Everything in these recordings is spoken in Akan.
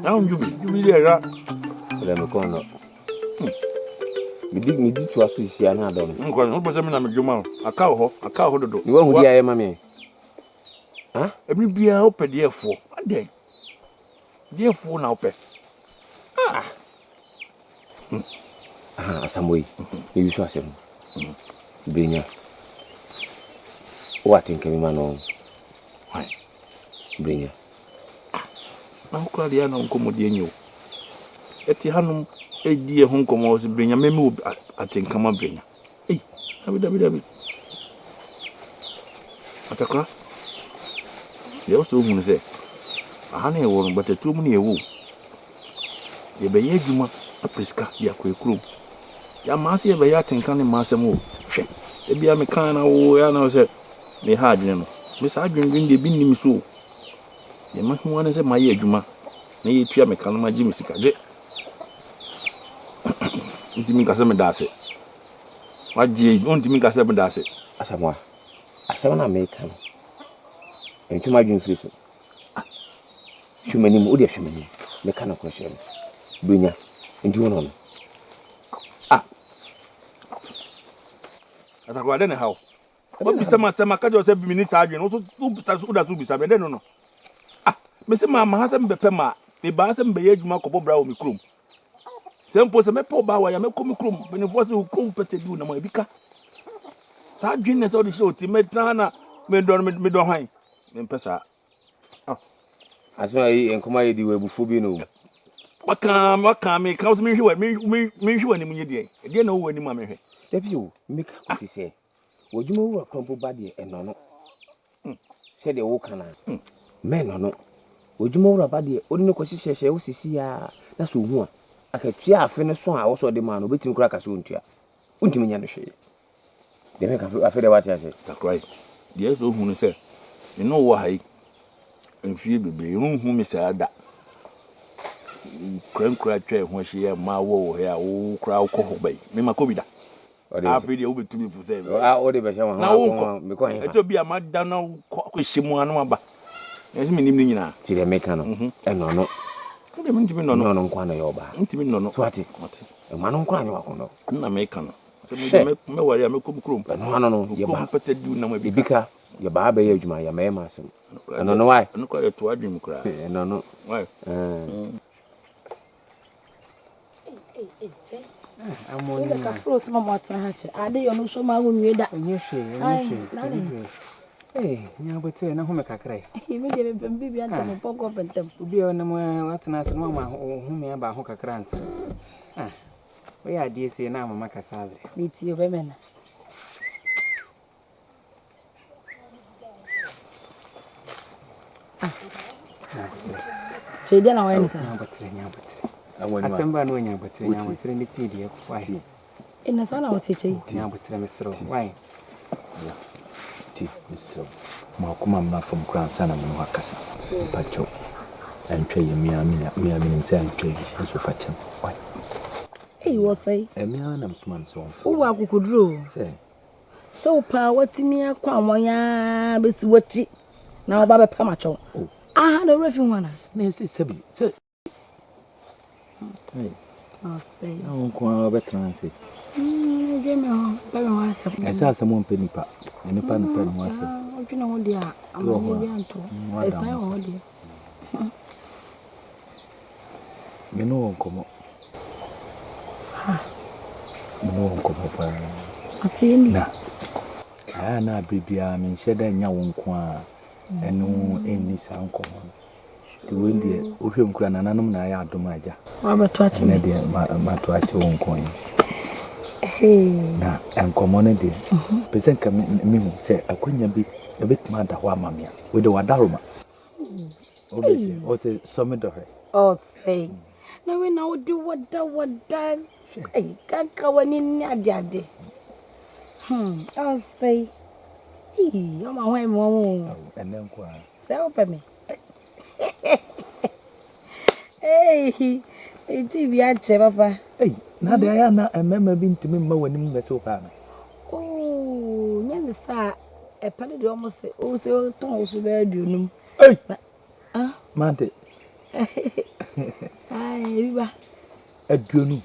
Na wo dwubi, dwubi deɛ ɛya. Ɛdɛ me kɔn dɔ. Medi medi toa so sisi a na adɔ me. Nkɔ no, wopɛ sɛ me na me dwuma o. Aka wɔ hɔ, aka wɔ hɔ dodo. Ne wahu deɛ ayɛ ma me. Ha? Ɛbere biara wopɛ deɛ ɛfoɔ. Adɛn? Deɛ ɛfoɔ na wopɛ. Ah. Aha, asamoah yi, mebi so asɛm. Brenya. Wo atenka bi ma no. Hwan? Brenya. Ah, na wo koraa deɛ na wo nkɔmmɔdeɛ nyɛ o. Ɛte hanom ɛdi ɛho nkɔmmɔ wɔ sɛ Brenya, mɛmi wɔ atenka ma Brenya. Ei, dabi dabi dabi. Atakora, deɛ ɛwɔ sɛ wohu no sɛ, aha na yɛwɔ no, batatuo mu na yɛwɔ o. Yɛbɛyɛ adwuma apɛ sika de akɔ yɛ kurom. Yɛama ase yɛbɛyɛ atenka ne mma asɛm o. Hwɛ, ebia meka na wo ya na sɛ meha adwene no. Me saa adwendwene deɛ bi nni me so o. Deɛ mahu ara ne sɛ mayɛ adwuma na yɛtua me ka no magye me sika gye. Ntumi nka sɛ meda ase. Wagye wontumi nka sɛ meda ase. Asamoah, asɛm no a meka no, ntwe m'adwene mfiri so. Ah, hwɛ m'anim, wo deɛ hwɛ m'anim. Meka nokorɛ kyerɛ me. Brenya, nti wo no no. Ah, Atakora, dɛn na ɛha wo? Wabisa me asɛm aka kyerɛ wo sɛ menni saa adwene no, wo so woda so bisa me, ɛdɛn no no? Ah, mese mamma ha sɛ mebɛpɛ mmaa, mebaa sɛ mebɛyɛ adwuma akɔbɔ bra wɔ me kurom. Sɛ mpo sɛ mɛpɛ ɔbaa wɔ a, mɛkɔ me kurom. Mpanimfoɔ sɛ wo kurom pɛtɛ bi wo nam a, ebi ka. Saa adwene na sɛ wode hyɛ wo ti, mɛtena ha na medɔ no, medɔ hwan? Mempɛ saa. Ah. Asɛm a yi nkɔmɔ ayɛ di wɔ abufuo bi no. Waka waka me ka wo sɛ menhwɛ menhwɛ w'anim nyɛ deɛn? Ɛdeɛn na wowɔ w'anim a menhwɛ? Dabi o, meka kɔsi sɛ w'adwuma wura kora mpo ba deɛ ɛnɔ no. Sɛdeɛ woka no a, mɛnɔ no. W'adwuma wura ba deɛ wode no kɔhyehyɛhyɛ wo sisi a na sɛ ohu a, akatua afe no so a ɛwɔ sɛ ɔde ma no, obɛtumi koraa aka sɛ ɔntua. Wontumi nyɛ no hwee. Deɛ meka afei deɛ wate ase. Kakra yi, deɛ ɛsɛ ohu no sɛ, me ne wo wɔ ha yi mfie bebree, wonhu me saa da. Nkura atwa ɛho ahyia mmaa wɔ wɔ ha a wo koraa wokɔ hɔ bɛyi. Me makɔ bi da. Afei deɛ wobɛtumi fo sɛ. Wode bɛhyɛ wɔn na wonkɔ. Mekɔ hefa. Ɛtɔ bi a mada na wokɔ akɔhyɛ mu ano aba. Ɛsɛ menim ne nyinaa. Ti deɛ meka no, ɛnɔ no. Wode mentumi nnɔ no. Ɛnɔ no nko na ɛyɛ ɔbaa. Mentumi nnɔ no. So ate? Ɛma no nko anyɛ wakɔnnɔ. Nna meka no. Sɛ mede mɛware a mɛkɔ me kurom. Ɛno ano no, yɛba. Pɛtɛ du nam ebi ka. Yɛba abɛyɛ adwuma, yɛmɛyɛ ma asɛm. Ɛno no wae. Ɛno koraa yɛto adwene mu koraa. Ɛno no. Wae. Wode ka foro sɛ mama ɔtena ha kyɛ. Ade yɛ ɔno nso ma wonwie da. Ɛnyɛ hwee, ɛnyɛ hwee, ɛnyɛ hwee. Ee, nya abotire na home kakra yi. Me deɛ mepɛ me biribi antɛm, mepɔ kɔ pɛntɛm. Obi a ɔnam watena ase no wama home aba ho kakra ansa. Ah. Woyɛ adeɛ sei na ama makasa abrɛ. Metie bɛmɛ na. Ah. Kyɛ deɛ na wɔyɛ ne saa. Nyabotere nyabotere. Asɛm ba no nyabotere nyabotere ne tie deɛ kɔ wae. Ɛna saa na wɔte kyɛ yi. Nyabotere mesrɛ wae. Ti mesrɛ wo. Mo akoma mmra fam koraa ansa na me ne wo akasa. Mepakyɛw, antwa yie, me ara me ara menim sɛ antwa yie, nso fa kyɛ me. Wai? Ei, wɔsɛe. Ɛɛ, me ara na mesoma no sɛ ɔmfrɛ wo. Wowɔ akokoduro o. Sɛ? Sɛ wo paa woatumi akɔ anwan ara bɛsi w'akyi na woba bɛpam akyɛw. Oh. Aha na owura fi ho anaa? Na ɛsɛ sɛbi sɛ Ɔsɛe. Na wo nko ara wobɛtena ase. Ɛgye me hɔ, pɛ me ho asɛm. Ɛsɛ asɛm ɔmpɛ nipa, na nipa no pɛ ne ho asɛm. Wodwene ho deɛ a, amanneɛ bi anto. Ɛsan wɔ hɔ deɛ. Me ne wɔ nkɔmmɔ. Saa. Me ne wɔ nkɔmmɔ paa. Ate ni. Na ɛyɛ na abere biara menhyɛ da nya wo nko a ɛne wo ɛnni saa nkɔmmɔ no. Nti wei deɛ wohwɛ mu koraa nananom na ayɛ adom agya. Wabɛto akyɛ me. Ɛnɛ deɛ mato akyɛ wo nko yi. Na nkɔmmɔ no deɛ pɛ sɛ nka mehu sɛ akwanya bi ɛbɛtumi ada hɔ ama me a. Wei deɛ wadaroma. Wobɛsi ɔsɛ sɔ me dɔhwɛ. Ɔsɛe. Na wei na wode wɔda wɔda kanka w'ani ne adeade. Hmm, ɔsɛe. Ɔma ho ɛmmoa wo. Ɛnɛ nko ara. Sɛ wopɛ me. Ei, eti bi akyɛ papa. Ei, na de ayɛ na mmarima bi ntumi mma w'anim mmɛsɛ wo paa no. Oh, nyɛ ne saa. Ɛpɛ no deɛ ɔmo se, wo se tɔn wo so bɛyɛ aduonum. Ei! Ah. Mante. Ebi ba. 50.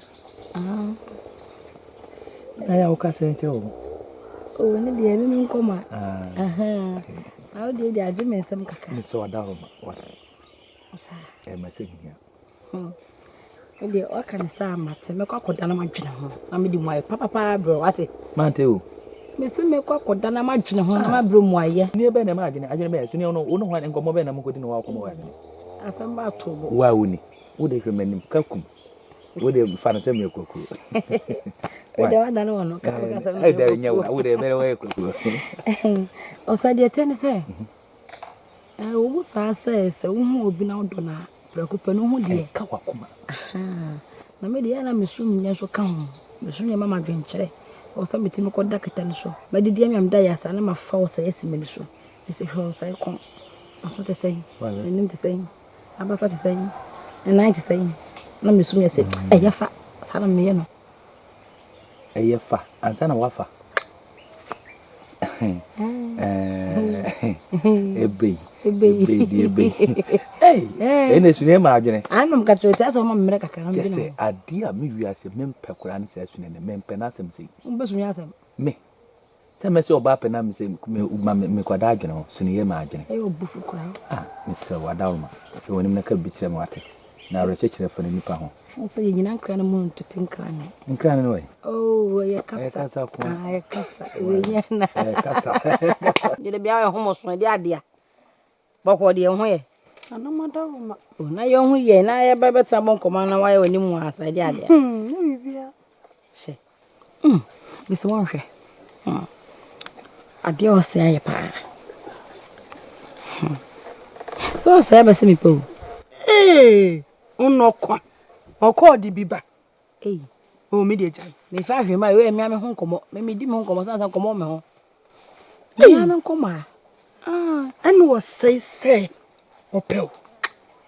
Na yɛ a woka sɛn kyerɛ wɔn? Oh, ne deɛ me me nkɔmɔ a. Na wo deɛ deɛ agye me nsɛm kakra. Ne sɛ wada hɔ ma wada. Saa. Ɛma sɛ hia. Me deɛ waka ne saa mate mɛkɔ akɔda na madwene ho na mede mu ayɛ papapaa brɛ wate. Mante o. Mese mɛkɔ akɔda na madwene ho na mabrɛ mu ayɛ. Ne bɛn na ɛma adwene adwene bɛn so ne ɔno wo ne hwan nkɔmmɔ bɛn na mokɔdi na wakɔmmɔ wɔ adwene. Asɛm ba ato bo. Wo a woni wo de hwɛ m'anim ka kum wo de fa no sɛ meyɛ kwakuo. Wo de wadane wɔ no ka ka sɛ meyɛ kwakuo. Wo de bɛrɛ wɔyɛ kwakuo. Ɔsɛ deɛ ɛteɛ ne sɛ ɛwɔ mu saa sɛ sɛ wohu obi na wodɔ no a prɛko pɛ no wohu deɛ. Ɛka w'akoma. Na me deɛ na mesu nyɛ nso ka ho. Mesu nyɛ ma madwenkyerɛ. Ɛwɔ sɛ metumi kɔda kɛtɛ no so. Madidi amia meda yɛ asa na mafa wo sɛ asi m'ani so. Mese hwɛ wo sɛ kɔn. Aso te sɛn? N'anim te sɛn? Abasa te sɛn? Ne nan te sɛn? Na mesu nyɛ sɛ ɛyɛ fa. Saa na meyɛ no. Ɛyɛ fa ansa na wafa. Ebei. Ebei di ebei. Ei, ɛna esune ma adwene. Anom ka kyerɛ sɛ ɔma mmerɛ kakra na mede sɛ adeɛ a me wiase mempɛ koraa ne sɛ asune ne mempɛ n'asɛm sɛ. Wobɛsumi asɛm. Me. Sɛ mɛsɛ ɔbaa pɛ na me sɛ ma me kwadaa adwene ho sune yɛ ma adwene. Ɛyɛ ɔbufu koraa. Ah, mesrɛ wo adaworoma. Hwɛ w'anim na ka bi kyerɛ me wate. Na awerɛkyekyerɛ fa ne nipa ho. Sɛ yɛnyina nkra no mu ntete nkra ne. Nkra ne no ɛ? Oh, ɛyɛ kasa. Ɛyɛ kasa ko. Ah, ɛyɛ kasa. Ɛyɛ na. Ɛyɛ kasa. Yɛde bia yɛ ho mo so ɛde adeɛ. Bɔkɔ deɛ ho yɛ. Anam adaworoma. Oh, na yɛ ho yɛ na yɛ bɛ bɛtena bɔ nkɔmɔ na wayɛ w'anim wɔ asa ɛde adeɛ. Ne bibia. Hyɛ. Bisi wɔn hwɛ. Adeɛ ɔsɛ ayɛ paa. Sɛ ɔsɛ bɛsɛ mi pɛ o. Ee, nnɔkwa. Ɔkɔɔ de bi ba. Ei. O mi deɛ gyae. Mefa ahwɛ mu a ɛyɛ mmea me ho nkɔmmɔ. Me me di me ho nkɔmmɔ sansan nkɔmmɔ me ho. Mmea me nkɔmmɔ a. Ah, ɛna ɔsɛe sɛ ɔpɛ o.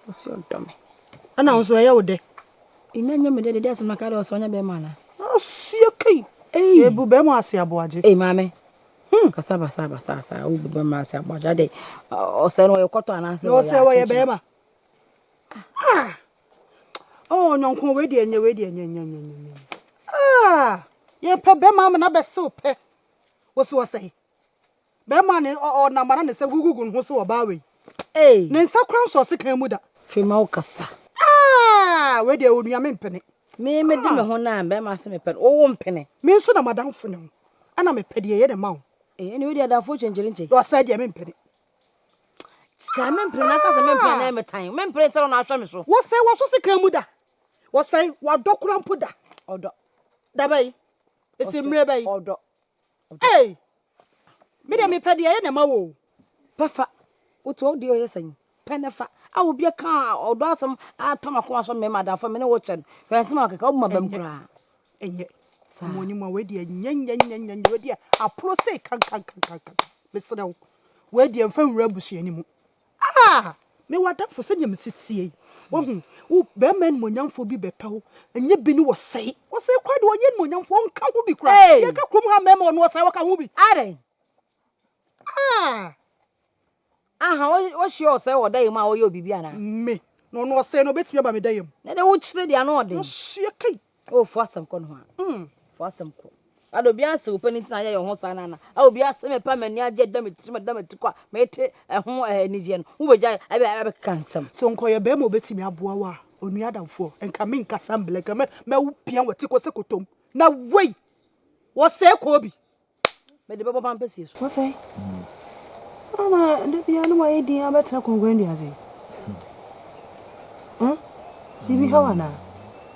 Ɔsɛ ɔdɔ me. Ɛna wo nso ɛyɛ wo dɛ. Ina nyɛ me dɛ dede asɛm na ka dɛ ɔsɛ ɔnyɛ bɛrima ana. Ɔseɛ kai. Ei. Ebu bɛrima ase aboagye. Ei maame. Kasa basa basa sa wo bu bɛrima ase aboagye ade. Ɔsɛ no ɔyɛ kɔtɔ anaasɛ Na ɔsɛ wɔyɛ bɛrima. Ah. Oh, nyɔnko wei deɛ nyɛ wei deɛ nyɛ nyɛ nyɛ nyɛ. Ah, yɛpɛ bɛrima ama na bɛsew pɛ. Wosi ɔsɛe. Bɛrima ne ɔnam ana ne nsa gugugu ne ho so ɔbaa wei. Ei. Ne nsa kora nso ɔse kan mu da. Firi ma wo kasa. Ah, wei deɛ onua me mpene. Me me di me ho na bɛrima se me pɛ no. Wo mpene. Me nso na madamfo ne ho. Ɛna mepɛ deɛ ɛyɛ ne ma wo. Eh, ɛne wei deɛ adamfo kyɛnkyɛn nkyɛn. Ɔsɛe deɛ me mpene. Ka me mpene na kasa me mpene na me tan. Me mpene sɛ na ahwɛ me so. Wɔsɛe wɔ so se kan mu da. Wɔsɛe wadɔ kora mpo da. Ɔdɔ. Da bɛyi. Esi mmerɛ bɛyi. Ɔdɔ. Ei. Me deɛ mepɛ deɛ ɛyɛ ne ma wo. Pɛfa. Wotu wo deɛ ɔyɛ sɛn. Pɛ ne fa. A obi ka ɔdɔ asɛm atɔ makoma so me madamfo me ne wo kyɛ no. Hwɛ nsɛm a ɔkeka wo ma bam koraa. Ɛnyɛ. Saa. Mo anim a wei deɛ nyɛ nyɛ nyɛ nyɛ nyɛ wei deɛ aporo sei kan kan kan kan kan. Mesrɛ wo. Wei deɛ mfa nwura abusua no mu. Ah! Me wadamfo sɛdeɛ mesi tie yi. Wahu, wo bɛrima animuonyamfoɔ bi bɛpɛ wo. Ɛnyɛ bi ne wɔsɛe. Wɔsɛe koraa deɛ ɔnyɛ animuonyamfoɔ ɔnka ho bi koraa. Hey! Yɛka kurom ha mmarima ɔno ɔsɛe wɔka ho bi. Adɛn? Ah! Aha, wohyia ɔsɛe wɔ da yi mu a ɔyɛ obibi anaa? Me. Na ɔno ɔsɛe no obɛtumi aba me da yi mu. Na de wokyerɛ deɛ ano ɔden. Ɔhyia kai. O fo asɛm kɔ no ho a. Fo asɛm kɔ. Ada obi ase wo pɛ ne ntina ayɛ yɛn ho saa na na. A obi ase me pa m'ani agye da me tirim da me ti kɔ a mete ɛho anigyeɛ no. Wobɛgya ɛbɛ ɛbɛkeka nsɛm. So nkɔyɛ bɛrima obɛtumi aboa wo a onua adamfoɔ nka menkasa mblɛ nka mɛwo pia wɔ ti kɔ sɛ kotom. Na wei wɔsɛe kɔɔ bi. Mede bɛbɔ pampɛsie so. Wɔsɛe. Ama da bia ne wayɛ din abɛtena kɔnkɔn dua ase. Biribi ha wo anaa?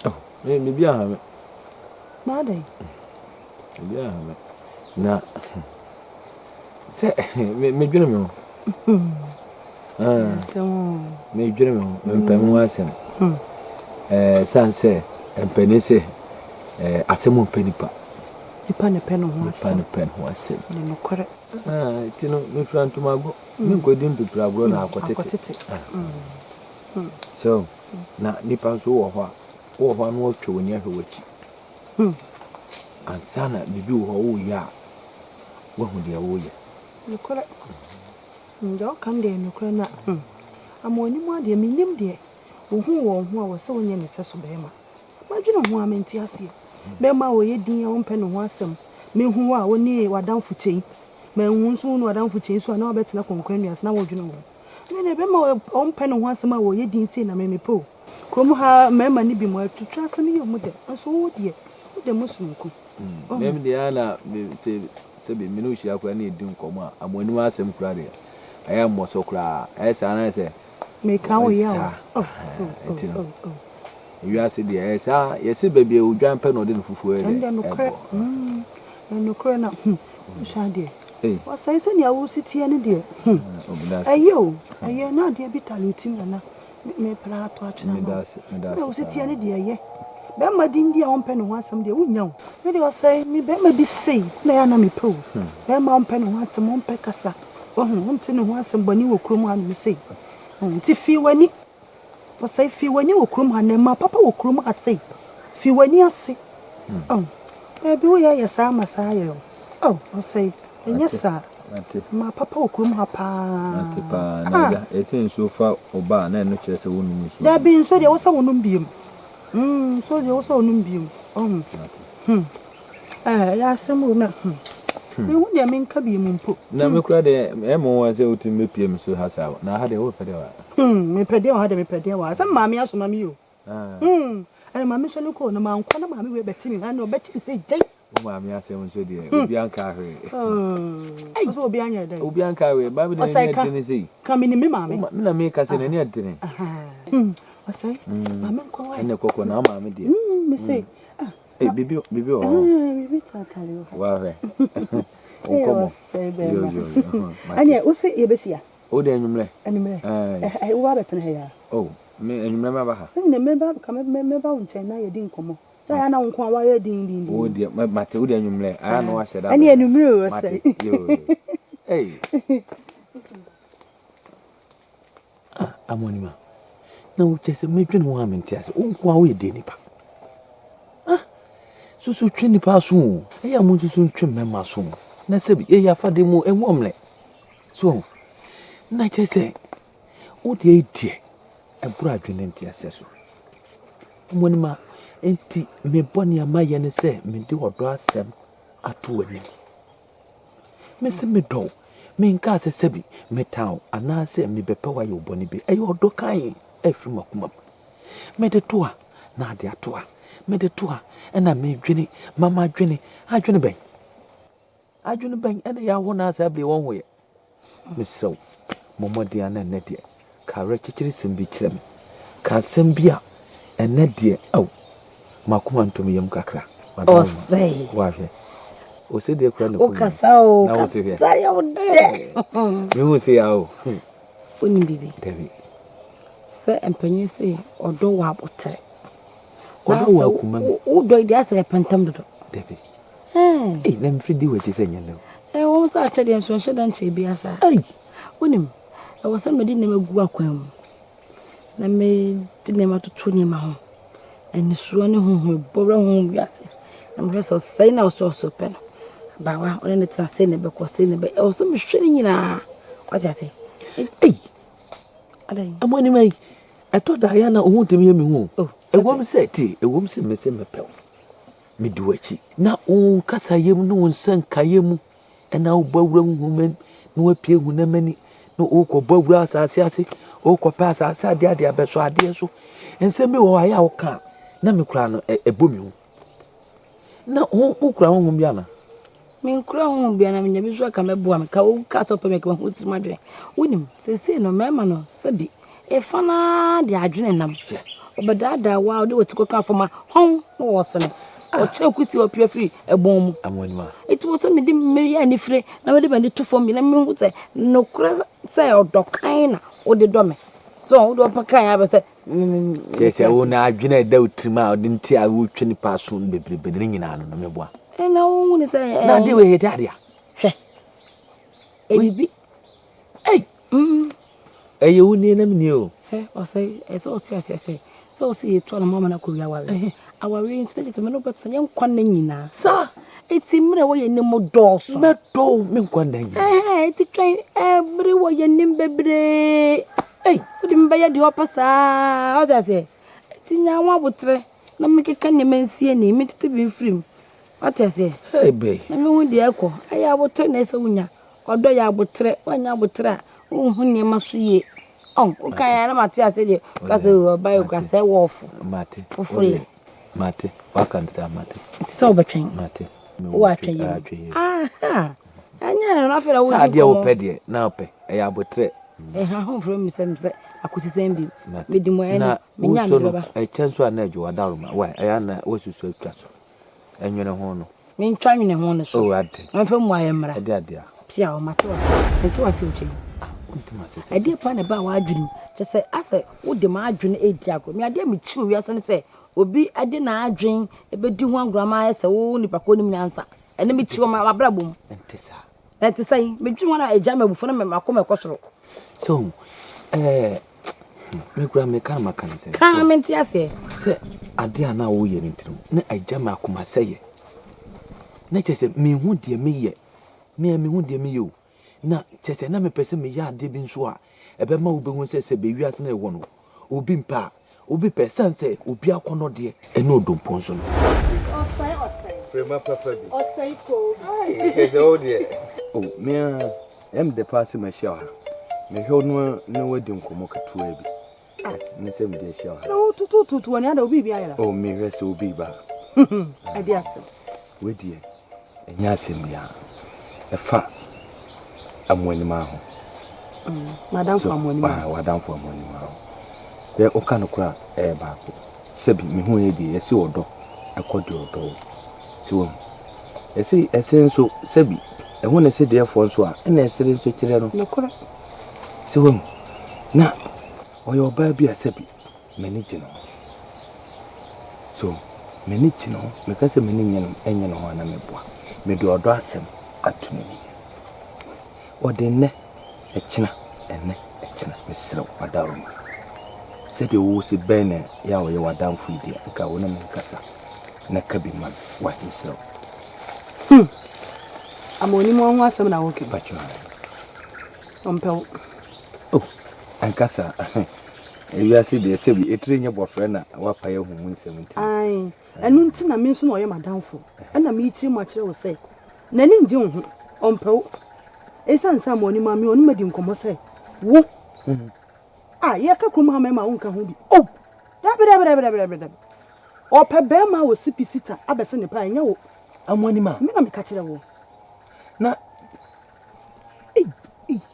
Oh, me biribi aha me. Na adɛn? Biribi aha me. Na sɛ medwene me ho. Medwene me ho, mempɛ me ho asɛm. Ɛsiane sɛ mpanin sɛ asɛm mpɛ nipa. Nipa ne pɛ ne ho Nipa asɛm. ne pɛ ne ho asɛm. Ne nokorɛ. Nti no mefira ntomago. Menkɔdi mpipiri agorɔ na akɔtete. Akɔtete. So na nipa nso wɔ hɔ a wowɔ hɔ a na wɔtwa w'ani ahwɛ w'akyi. Ansa na biribi wɔ hɔ a woyɛ a woahu deɛ woyɛ. Nokorɛ. Deɛ ɔka no deɛ nokorɛ na ama ɔnim adeɛ menim deɛ. Wohuu wɔn ho a wɔsɛ wonyɛ ne sɛso bɛrima. Madwene ho a mente aseɛ. Bɛrima a ɔyɛ din a wompɛ ne ho asɛm. Mehu wo a wo ne w'adamfo kyei. Manhu nso wo ne w'adamfo kyei nso a na wabɛtena kɔnkɔn nnua so na wodwene wo ho. Me deɛ bɛrima a ɔmpɛ ne ho asɛm a wɔyɛ din sei na me mepɛ o. Kurom ha mmarima no bi mu atwitwa asɛm yɛ ɔmo dɛ nso wo deɛ wo dɛ mu sononko. Me deɛ ara na me sɛ sɛbi me ne wo hyia koraa na yɛdi nkɔmmɔ a amoanim asɛm koraa deɛ ɛyɛ mmɔsɔ koraa ɛyɛ saa na ayɛ sɛ Meka wo yaw. Saa ɛti no wiase deɛ ɛyɛ saa yɛse baabi a odwan pɛ na ɔde ne fufuo yɛ dɛ ɛbɔ. Ɛnokorɛ na hmm wohwɛ adeɛ wɔsɛe sɛnea wosi teɛ no deɛ hmm ɛyɛ o ɛyɛ na adeɛ bi tare wo tim nana mepra ato akyerɛ ama wo sɛnea wosi teɛ no deɛ ɛyɛ bɛrima din di a ɔmpɛ ne ho asɛm deɛ wonya o me deɛ ɔsɛe me bɛrima bi sei na ɛyɛ a na mepɛ o bɛrima ɔmpɛ ne ho asɛm ɔmpɛ kasa wahu wonte ne ho asɛm bɔne wɔ kurom hanom sei nti fii w'ani Ɔsɛe, fi w'ani wɔ kurom ha, na mma papa wɔ kurom ha sei. Fi w'ani ase. Oh, baabi woyɛ yɛ saa ma saa yɛ o. Oh, ɔsɛe, ɛnyɛ saa. Ma papa wɔ kurom ha paa. Mate paa. Na agya, ɛsɛ nsuo fa wo ba a, na ɛno kyerɛ sɛ wonnom nsuo. Dabi, nsuo deɛ wosɛ wonom biom. Mm, nsuo deɛ wosɛ wonom biom. Oh. Hmm. Eh, ɛyɛ asɛm o na hmm. Menhu deɛ menka biom mpo. Na me kura deɛ ɛyɛ me nwanwa sɛ wotumi bɛpue me so ha saa o. Na ha deɛ wopɛ deɛ wɔ ha. Hmm, mepɛ deɛ wɔ ha deɛ mepɛ deɛ wɔ ha. Sɛ maame asoma me o. Hmm, ɛna maame sɔ ne kɔ na mankɔ na maame wei bɛte me ha na ɔbɛte me sɛ gyai. Wo maame asɛm nso deɛ hmm. obi anka hwee. Ɔsɛ obi anyɛ dɛn. Obi anka hwee. Ba bi deɛ n'ani adene sei. Ka me ni me maame. Me na meka sɛ n'ani adene. Hmm, ɔsɛ maame nkɔ wa. Ɛna kɔkɔ na maame deɛ. Hmm, me se. Hey, bibi bibi wɔ hɔ. Bibi tatare wɔ hɔ. Wahwɛ. Nkɔmɔ. Yo yo yo. Ɛnna wo se yɛbɛhyia. O de anwummerɛ. Anwummerɛ. Ɛɛ wo ba bɛtena ha ya. Oh, me anwummerɛ maba ha. Sɛ nyina mɛba ka mɛba wo nkyɛn na yɛdi nkɔmɔ. Sɛ ya na wo nko a wayɛ din din din. Wo deɛ mate wo de anwummerɛ. Aya na wahyɛ da. Ɛnna anwummerɛ o sɛ. Mate. Yo. Hey. Ah, Amonima, na wo kyɛ sɛ medwene ho a mente ase. Wo nko a woyɛ deɛ nipa. Ah, susu twe nipa aso o. Ɛyɛ a mo nsusu ntwe mmarima aso o. Na sɛbi yɛyɛ afade mu ɛmu ɔmmerɛ. So, na kyɛ sɛ wo deɛ deɛ ɛboro adwene nte aseɛ so. Amonima, enti me bɔne a mayɛ ne sɛ mede ɔdɔ asɛm ato w'anim. Mese medɔ wo. Menkaa sɛ sɛbi metan wo anaasɛ mebɛpɛ wo ayɛ wo bɔne bi. Ɛyɛ ɔdɔ kann a ɛfiri m'akoma mu. Mede to a, na ade ato a. Mede to a, ɛna medwene, ma m'adwene. Adwene bɛn? Adwene bɛn ɛna yɛaho no a saa bere wɔnho yɛ? Mesrɛ wo, bɔ mmɔden ara na ɛnnɛ deɛ, ka awerɛkyekyeresɛm bi kyerɛ me. Ka asɛm bi a ɛnnɛ deɛ, ao, m'akoma ntɔ me yam kakra. Madam, Ɔsɛe. Woahwɛ. Ose deɛ kura ne kɔn mu. Wokasa o, Na wote hwɛ. kasa yɛ wo dɛ. Mehu se ya o. Wonim biribi? Dabi. Sɛ mpanyin se ɔdɔ wɔ aboterɛ. Ɔdɔ wɔ akoma mu. Wodɔ yi deɛ asɛ yɛpɛ ntɛm dodo. Dabi. Ei, na mfiri di w'akyi sɛ nyɛ nnɛ o. Ɛwɔ mu sɛ akyɛ deɛ nso ɛnhyɛ da nkyɛe biara saa. Ei! Wonim, ɛwɔ sɛ mede nneɛma gu akwan mu, na mede nneɛma toto nneɛma ho. Anisoɔ ne honhom bɔ wura honhom wiase. Na mehwɛ sɛ ɔsɛe na ɔsɛ ɔsɛ pɛ no. Abaawa, ɔne ne tena sei na ɛbɛkɔ, sei na ɛbɛyɛ. Ɛwɔ sɛ mehwɛ ne nyinaa. Wate ase? Ei! Adɛn? Ɛmo anim ayi, ɛtɔ da yɛ na ohun tumi yɛ me hu. Oh, Ɛwom sɛ, tie, ɛwom sɛ mese mepɛ wo. Medi w'akyi. Na wo kasayɛ mu ne wo nsɛnkaeɛ mu na wobɔ awura honhom mu na woapue honam ani na wokɔbɔ awura asase ase wokɔpɛ asase adeɛ adeɛ abɛsɔ adeɛ so nsɛm bi wɔ hɔ a ɛyɛ a woka a na me koraa no ɛbɔ me hu na wokura honhom bi ana Menkura honhom biara na menya bi nso a ka mɛboa me. Ka wo ka sɛ wopɛ me ka mahu tirim adwene. Wonim, seesei no mmarima no sɛbi efa no ara de adwene nam. Ɔbɛdaadaa wo a wode w'ati kɔka fam a hɔn na wɔsene. Ɔkyerɛ kuti ɔpia firi ɛbɔn mu. Eti wɔ sɛ mede meyɛ anifire na mede m'ani to fam bi na mehu sɛ nokorɛ sɛ ɔdɔ kan na wode dɔ me. So wode ɔpɛ kan abɛ sɛ Kyerɛ sɛ wo na adwene a ɛda wo tirim a ɔde nti a wotwa nipa aso no bebrebe no nyinaa no no meboa. Ɛna wohu ne sɛ Na ade wei yɛde ade a. Hwɛ. Ebibi. Ei. Mm. Ɛyɛ wo nie na me nie o. Hwɛ ɔsɛ ɛsɛ ɔte aseɛ sɛ sɛ ɔsɛ yɛtu anamɔ ama no akɔwie awareɛ. Awareɛ nti na kyerɛ sɛ me ne wo bɛtena yɛn nkwa nna nyinaa. Saa. Eti mmerɛ wɔ yɛn anim dɔɔso. Mɛdɔ wo me nkwa nna nyinaa. Ɛhɛn eti twɛn ɛbere wɔ yɛn anim bebree. Ei, wode me bɛyɛ deɛ ɔpɛ saa, wate aseɛ? Enti nya ho aboterɛ na mekeka nneɛma nsie ni, metete bi mfiri mu. Wate aseɛ? Hey, babe. Na mehu deɛ ɛkɔ. Ɛyɛ aboterɛ na ɛsɛ wonya. Ɔdɔ yɛ aboterɛ. Woannya aboterɛ a, wonhu nneɛma so yie. Ɔn, wokae a na mate aseɛ deɛ. Woka sɛ ɔba yɛ okura sɛ wɔɔfo. Mate. Fofole. Mate. Waka no saa, mate. Nti sɛ wobɛtwɛn. Mate. Wowɔ atwɛyɛ mu. Aha. Ɛnyɛ ɛno na afei na wodi nkɔmmɔ. Sɛ adeɛ wopɛ deɛ na wopɛ. Ɛyɛ aboterɛ. Ɛha ho mfrɛ me sɛ sɛ akosisɛn bi. Medi mu ɛno. Na Menya wosɔ no mede bɛba. ɛkyɛ nso a na adwo wadaroma. Wai, ɛyɛ a na woasusu atwa so. Ɛnwene ho no. Mentwa nwene ho no so. Oh, ade. Mamfa mu ayɛ mmara. Ɛde ade a. Pia o, mate wase. Mente wase o, Kyei. Ah, wonte mase sɛ. Ɛdeɛ paa na ɛbaa w'adwene mu. Kyɛ sɛ asɛ wode m'adwene redi agorɔ. Me adeɛ a mekyi wɔ wiase ne sɛ obi de n'adwene bɛdi ho agorɔ ama ayɛ sɛ wo nipa korɔ nim nyansa. Ɛno mekyi wɔ m'abrabɔ mu. Ɛnte saa. Na ɛte sɛn? Medwene ho na ɛgya me abufuo na m'akoma ɛkɔ soro. So, ɛɛ, me koraa meka na maka no sɛ. Ka na mente aseɛ. Sɛ adeɛ a na woyɛ no nti no, na agya me akoma sɛeɛ. Na kyerɛ sɛ menhu deɛ meyɛ. Me a mehu deɛ meyɛ o. Na kyerɛ sɛ na mepɛ sɛ meyɛ adeɛ bi nso a ɛbɛma wobɛhu sɛ sɛ bɛ wiase no ɛwɔ no, obi mpɛ a, obi pɛ. Ɛsiane sɛ obi akɔnnɔdeɛ ne odompo nso no. Ɔsɛe ɔsɛe. Frema papa bi. Ɔsɛe koo bi. Aye, kyerɛ sɛ wo deɛ. Oh, me ara, ɛyɛ me dɛ paa sɛ mahyia wo ha. Mehwɛ wo no ne wo adi nkɔmmɔ ketewa bi. Ah, ne sɛ mede ahyia wo ha. Na wotutututu w'ani ada obi bi ayera. Oh, mehwɛ sɛ obi ba. Ɛde asɛm. Wei deɛ, ɛnyɛ asɛm biara. Ɛfa amoanimaa ho. M'adamfo amoanimaa. W'adamfo amoanimaa ho. Hwɛ, woka no koraa a, ɛyɛ baako. Sɛbi, me ho yɛ deɛ, yɛse ɔdɔ ɛkɔ deɛ ɔdɔ wɔ. So wahu? Yɛse ɛse nso, sɛbi, ɛho ne sedeɛfoɔ nso a, ɛna ɛsere nso kyerɛ no. Nokorɛ. So wahu? Na ɔyɛ ɔbaa bi a sɛbi, m'ani gye ne ho. So m'ani gye ne ho? Meka sɛ m'ani nnye ne ho a na meboa. Mede ɔdɔ asɛm ato n'anim. Ɔde nnɛ, ɛkyena, ɛnnɛ, ɛkyena, mesrɛ wo, w'adaworoma. Sɛdeɛ wo se bɛn na yɛ a ɔyɛ w'adamfo yi deɛ, nka wo ne me nkasa na ka bi ma me. Wai, mesrɛ wo. Hmm. Ama onim wɔn ho asɛm na woka yi. Patro. Ɔmpɛ wo. Oh, ankasa. Ewiase deɛ sɛbi etire nyɛ bɔfrɛ na wapae ahu mu nsɛm nti. Ae, ɛno nti na me nso na ɔyɛ m'adamfo. Ɛna mekyerɛ mu akyerɛ wo sɛ n'ani ngye wo ho, ɔmpɛ wo. Esiane sɛ ama ɔnim a me ɔne madi nkɔmmɔ sɛ wo a yɛka kurom ha mmarima a wonka ho bi. Oh! Dabi dabi dabi dabi dabi dabi. Ɔpɛ barima a ɔsi pi sita abɛse ne paa ɛnyɛ wo. Amoanim a. Me na meka kyerɛ wo. Na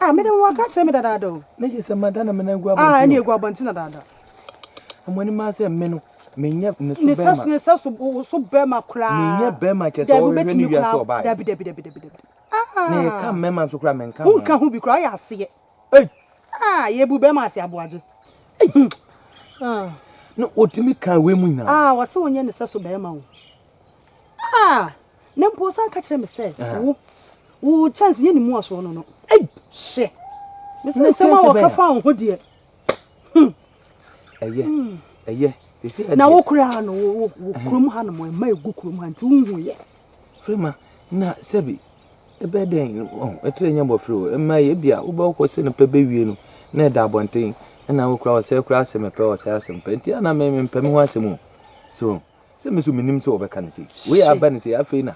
Ah, me de wɔn aka kyerɛ me dadaada o. Na kyerɛ sɛ mada na me nan gu abɔnten. Ah, ɛne egu abɔnten dadaada. Amoanim a sɛ me no, menyɛ ne so bɛrima. Ne sɛ so so bɛrima koraa. Menyɛ bɛrima kyerɛ sɛ ɔhwehwɛ ne wiase ɔbaa. Dabi dabi dabi dabi dabi. Ah. Na yɛka mmarima nso koraa menka ho. Wonka ho bi koraa ɔyɛ aseɛ. Ei. Ah, yɛbu bɛrima ase aboagye. Ei. Ah. Na otumi kan wei mu nyinaa. Ah, wɔse wonyɛ ne sɛ so bɛrima o. Ah! Na mpo ɔsan ka kyerɛ me sɛ, wo, wo chance yɛ ne mu asoɔ no no. Ei! Hyɛ! Me sɛ nsɛm a wɔka fa wo ho deɛ. Hmm. Ɛyɛ, hmm. ɛyɛ. Ɛsi Na wo koraa no, wo, wo kurom ha no mo ɛma egu kurom ha nti wonhu yɛ. Frema, na sɛbi, ɛbɛ dɛn, ɔn, ɛtrɛ nyɛ bɔfrɛ o, ɛma yɛ bi a wobɛkɔ sɛ no pɛ bɛwie no, na ɛda abɔnten, ɛna wo koraa ɔsɛ koraa asɛm pɛ, ɔsɛ asɛm pɛ, nti ana me mempɛ me ho asɛm o. So, Sɛ me nso menim sɛ wɔbɛka no sei. Wei a aba no sei, afei na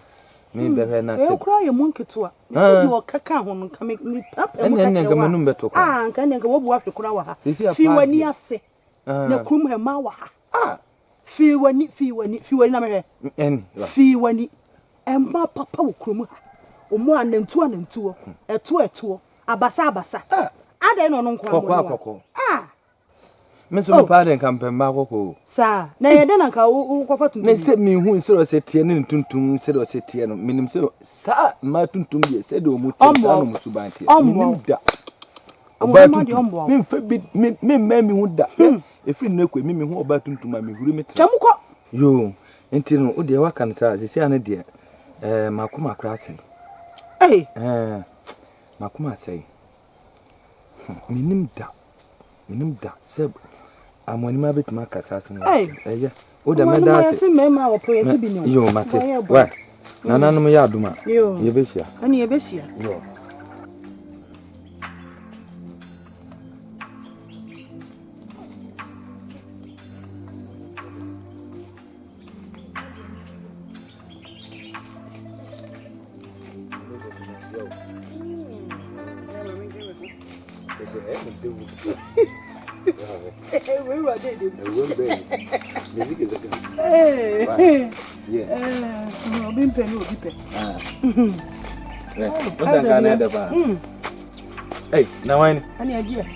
mebɛhwɛ na sɛ. Ɛyɛ koraa yɛ mu nketewa. Mesɛ deɛ ɔka ka ho no, nka me papa mu ka kyerɛ wo a. Ah, nka ɛnneɛ nka wabu ahwe koraa wɔ ha. Fii w'ani ase. Na kurom ha mmaa wɔ ha. Ah. Fii w'ani, fii w'ani, fii w'ani na mehwɛ. Fii w'ani. Mmaa papa wɔ kurom ha. Wɔn anantuo anantuo, ɛtoɔ ɛtoɔ, abasa abasa. Adɛn na ɔno nko ara Kɔkɔɔ akɔkɔɔ. Ah. Me nso mepɛ ade nka mepɛ mmaa kɔkɔɔ o. Saa na ɛyɛ dɛn na nka wokɔfa tuntum? Ne sɛ mehu sɛ ɔsɛ teɛ ne ne tuntum sɛdeɛ ɔsɛ teɛ no menim sɛ saa mmaa tuntum deɛ sɛdeɛ ɔmo teɛ saa na ɔmo suban teɛ menim da ɔbaa tuntum memfa bi memmɛn me ho da hmm. ɛfiri nnɛ kɔ mi mehu ɔbaa tuntum a mehuri me tena twam kɔ yoo nti no wo deɛ waka no saa sɛsi ano deɛ ɛɛ makoma koraa asɛe ɛɛ makoma asɛe Mennim da, mennim da sɛ amoanim abɛtumi aka saa asɛm yi. Ɛyɛ, wo deɛ mɛda ase. Yo, mate. Wai, nananom yɛ adom a, yɛbɛhyia. Ɛne yɛbɛhyia. Yo. Mehyia wo. Ɛsɛ ɛ me de wo. Ɛwɔ mbɛ yi. Mezi kese kan. Yeah. Obi mpɛ ne obi pɛ. Ah. Wọ́n sàn ká paa. Hey, na wine. Ɛne agye ɛ.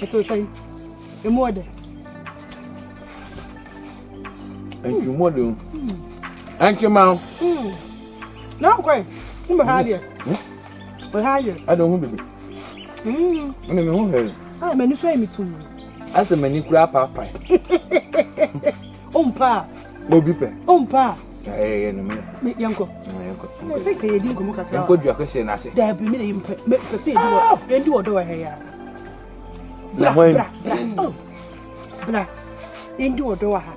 Ɛtɔ sɛn. Emu ɔdɛ. Ɛntwi mu ɔdɛ o. Ɛntwi ma o. Na nkɔ yi. Ne bɛ ha adeɛ. Bɛ ha adeɛ. Ɛdɛ ho bibi. Ɛna mi ho hɛrɛ. Ah, m'ani so ayɛ mi tum. Asɛ m'ani kura apaapae. Ompa a. Obi pɛ. Ompa a. Ɛyɛ no mi. Yɛnkɔ. Yɛnkɔ. Sɛ nka yɛdi nkɔmmɔ kakra. Yɛnkɔ dua kɛseɛ n'ase. Daabi mi na yɛ mpɛ pɛ sɛ yɛdi wɔ yɛdi wɔ dɔ wɔ ha ya. Na hwan? Bra bra oh bra yɛndi wɔ dɔ wɔ ha.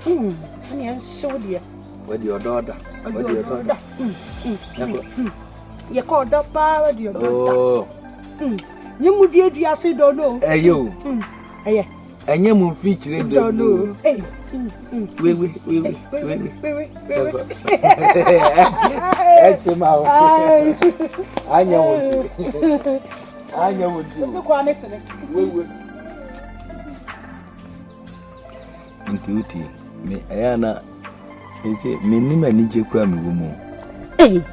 Ɛne yɛnhyew deɛ. Wɔde ɔdɔ ɔda. Wɔde ɔdɔ ɔda. Yɛkɔ. Yɛkɔ ɔdɔ paa wɔde ɔdɔ ɔda. Oh. Nyɛ mu duadua ase dɔ no. Ɛyɛ o. Ɛyɛ. Ɛnyɛ mu mfikyire dɔ no. Wewe wewe wewe. Wewe. Ɛkye ma wo. Anyɛ wo ti. Anyɛ wo ti. Ɛsɛ kwan ne tene. Wewe. Nti wotie me ɛyɛ ana ɛsɛ mennim anigye koraa mewɔ mu. Ei,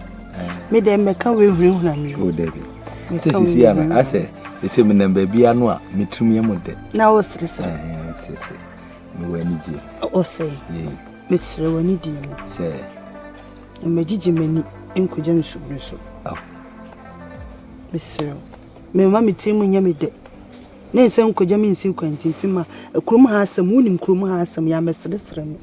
me dɛ mmɛka wei hurahura me o. Dabi. Sɛ sisi ana asɛ ɛsɛ menam baabi ano a metirim yɛ mo dɛ. Na wo seresere. Ɛɛ sese mewɔ anigye. Ɔsɛ. Mesrɛ w'ani di mu. Sɛ. Mmɛgyegye m'ani nkɔgya me subiri so. Mesrɛ wo. Memma me tirim nyɛ me dɛ. Ne nsɛ nkɔgya me nsi kwantimfi ma kurom ha asɛm wonim kurom ha asɛm yɛ amɛseresere me.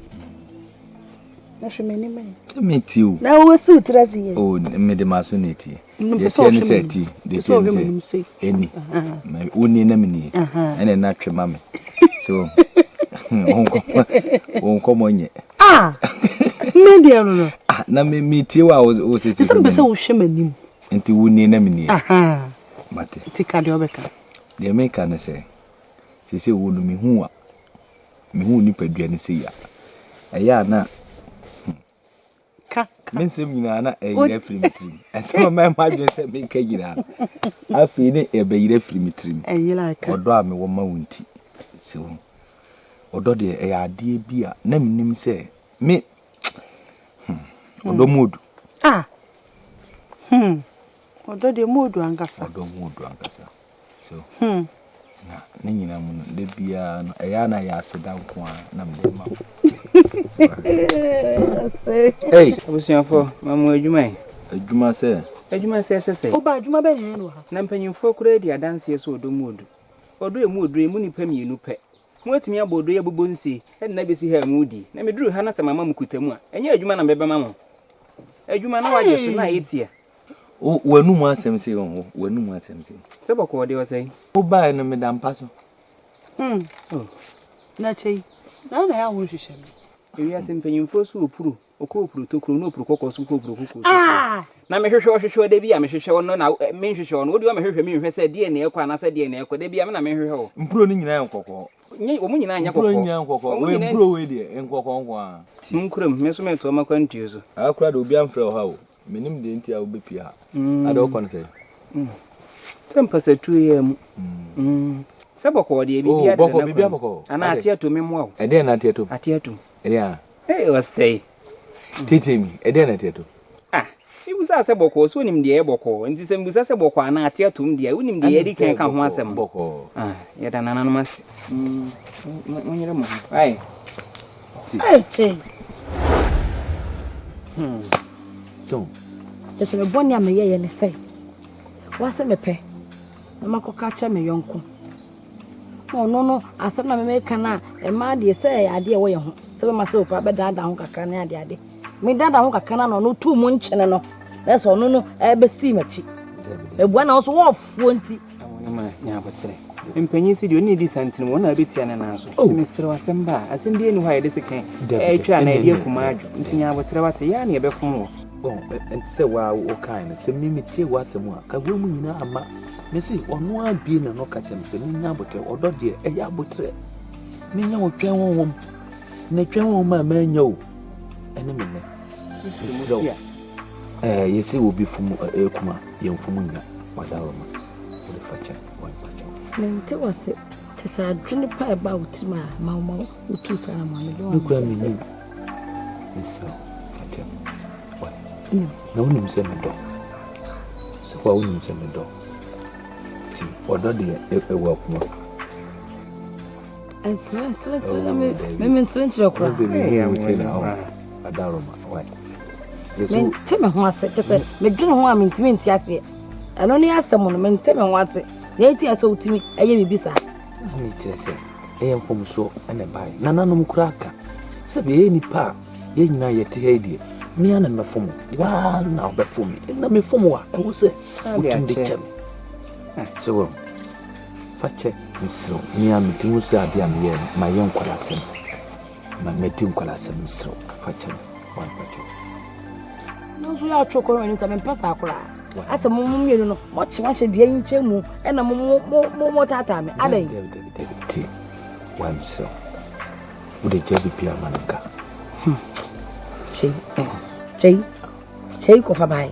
Na hwɛ m'anim ɛ. Sɛ metie o. Na wowɔ wo tiri ase yɛ. O mede m'aso na etie. Deɛ ɛteɛ ne sɛ ti deɛ ɛteɛ ne sɛ ɛni. Wonni na menie. Ɛna ɛna twe ma me. So wo nkɔmmɔ nyɛ. Ah! Me deɛ no no. Ah, na me metie wo a wo sɛ sɛ mepɛ sɛ wohwɛ m'anim. Nti wonni na menie. Mate. Nti ka deɛ wobɛka. Deɛ meka ne sɛ, seesei wo no mehu a, mehu wo nipadua no sei a, ɛyɛ a na ka ka. Me nsɛm nyinaa na ɛyera firi me tirim. Ɛsɛm a mɛma adwene sɛ meka nyinaa no, afei ne ɛbɛyera firi me tirim. Ɛyera ka. Ɔdɔ a mewɔ ma wo nti. So ɔdɔ deɛ ɛyɛ adeɛ bi a na menim sɛ me ɔdɔ mu odu. Ah. Hmm. Ɔdɔ deɛ mu odu ankasa. Ɔdɔ mu odu ankasa. So. Hmm. Na ne nyinaa mu no, da biara no, ɛyɛ a na ɛyɛ aseda nko ara na mede ma wo. Hey, abusuafoɔ, ma mo adwuma yi. Adwuma sɛ? Adwuma sɛ sɛ sɛ. Woba adwuma bɛn na ɛyɛ no wɔ ha? Na mpanyimfoɔ koraa di adanseɛ sɛ ɔdɔ mu odu. Ɔdɔ emu oduro emu nnipa mmienu pɛ. Moatumi abɔ ɔdɔ yi abobɔ nsie de no abɛsi ha a moredi. Na meduru ha na sɛ mama mo kuta mu a, ɛnyɛ adwuma na mebɛma mo. Adwuma na woagye so na ayɛ tia. Wo w'anum asɛm sei wɔ hɔ, w'anum asɛm sei. Sɛ bɔkɔɔ deɛ ɔsɛe. Wobaeɛ no meda mpa so. Hmm. Oh. Na kyɛ yi, na na yɛ a wonhwehwɛ me. Ewiase mpanyimfoɔ so opuru, ɔkɔ opuru tokuro na opuru kɔkɔɔ so kɔ opuru kɔkɔɔ so. Ah! Na mehwehwɛ wo hwehwɛ wo da bi a mehwehwɛ wo no na menhwehwɛ wo no, wode wo mehwehwɛ me nhwɛ sɛ deɛ na ɛkɔ anaasɛ deɛ na ɛkɔ, da bi a me na mehwehwɛ wo. Mpuro no nyinaa yɛ nkɔkɔɔ. Nye, wɔn nyinaa nyɛ Mpuro kɔkɔɔ. nyinaa nkɔkɔɔ. Wɔn Wei nyinaa mpuro wei deɛ nkɔkɔɔ nko ara. Monkura mu, me nso metoa m'akwantuo so. Aha koraa deɛ obiara mfrɛ wo ha o. Menim deɛ nti a wobɛpie ha. Ada wokɔ no sɛ? Sɛ mpasatuo yi ara mu. Sɛ bɔkɔɔ deɛ biribiara Oh, bɔkɔɔ, deda biribiara n'akwan mu. bɔkɔɔ. Anaa ate atom mmoa wo. Ɛdeɛn na ate atom? Ate atom. Ɛdeɛn a? Hey, ɔsɛe. Tete mi, ɛdeɛn na ate atom? Ah, mebusaa sɛ bɔkɔɔ, so wonim deɛ ɛyɛ bɔkɔɔ? Nti sɛ mebusa sɛ bɔkɔɔ anaa ate atom deɛ, wonim deɛ yɛadi kan ka ho asɛm. Bɔkɔɔ. Ah, yɛda nananom ase. Monyere mo ho. Aye. Hey, Kyei. Hmm. So. Ɛsɛ me bɔne a meyɛeɛ ne sɛ, woasɛ mepɛ na makɔka akyerɛ me yɔnko. Na ɔno no, asɛm na memeka no a, ɛmaa deɛ sɛ ɛyɛ adeɛ ɛwɔ yɛn ho, sɛ bɛma sɛ okura bɛdaadaa ho kakra ne adeade. Medaadaa ho kakra no na ɔno tuu mu nkyene no, na sɛ ɔno no ɛbɛsii m'akyi. Mebua na ɔso wɔɔfoɔ nti. Mpanyin si deɛ ɔne di santene mu, ɔno na ɛbɛtia ne nan so. Nti mesrɛ wo asɛm ba a, asɛm bi ani hɔ a yɛde sekan ɛretwa anaa yɛde akuma adwo. Nti nya aboterɛ wate, yɛ a na yɛbɛfom wɔ. Ɛnte sɛ waa wokae no, sɛ me metie w'asɛm a, ka wei mu nyinaa amma. Me se ɔno ara bie na no ka kyerɛ me sɛ menya aboterɛ. Ɔdɔ deɛ ɛyɛ aboterɛ. Menya ɔtwɛn honhom. Na twɛn honhom a manya o, ɛne me nɛ. Mesrɛ wo. Ɛɛ yɛsɛ obi fom ɛkum a yɛmfom nnya wadaroma wode fa kyɛ wamfa kyɛ. Mente wase kyɛ sɛ adwene pa ɛba wo tirim a ma wo ma wotu saa na ma mede Me kura menim mesrɛ fa kyɛ na wonim sɛ medɔ sɛ kwa wonim sɛ medɔ nti ɔdɔ deɛ ɛwɔ akoma. Nserenkyerɛ koraa. Mente me ho ase kyɛ sɛ medwene ho a mentumi nte aseɛ. Ɛno ne asɛm no mente me ho ase. Nea enti a sɛ wotumi ɛyɛ biribi saa. Na mekyerɛ sɛ ɛyɛ mfomsoɔ na ɛbaeɛ. Nananom koraa ka sɛ yɛyɛ nnipa a yɛn nyinaa yɛte ha yi deɛ me ara na mɛfom wo, wo ara na wobɛfom me. Na mefom wo a ɛwɔ sɛ wotumi de kyɛ me. Sɛ wahu. Fa kyɛ mesrɛ wo. Me ara mete ho sɛ adeɛ a meyɛɛ no mayɛ nkwalasɛm. Ma madi nkwalasɛm mesrɛ wo. Fa kyɛ me. Why fa kyɛ. No nso yɛ atwe kɔ no sɛ mempɛ saa koraa. Asɛ mo mo mmienu no moakye wahyɛ dua yi nkyɛn mu ɛna mo mo mo mo mo taataa me. Adɛn? Dabi dabi dabi tie. Why mesrɛ wo. Wode gya biribi ama no nka. Kyei kyei kyei kɔfa bae.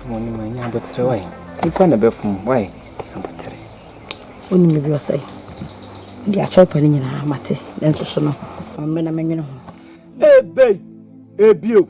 Mo ne ma nya abotere wae. Nipa na bɛfom wae abotere. Wonim biribi ɔsɛe. Wode akyɛw pa no nyinaa mate nanso so no ɔmmɛ na menwene ho. Ebei! Ebio!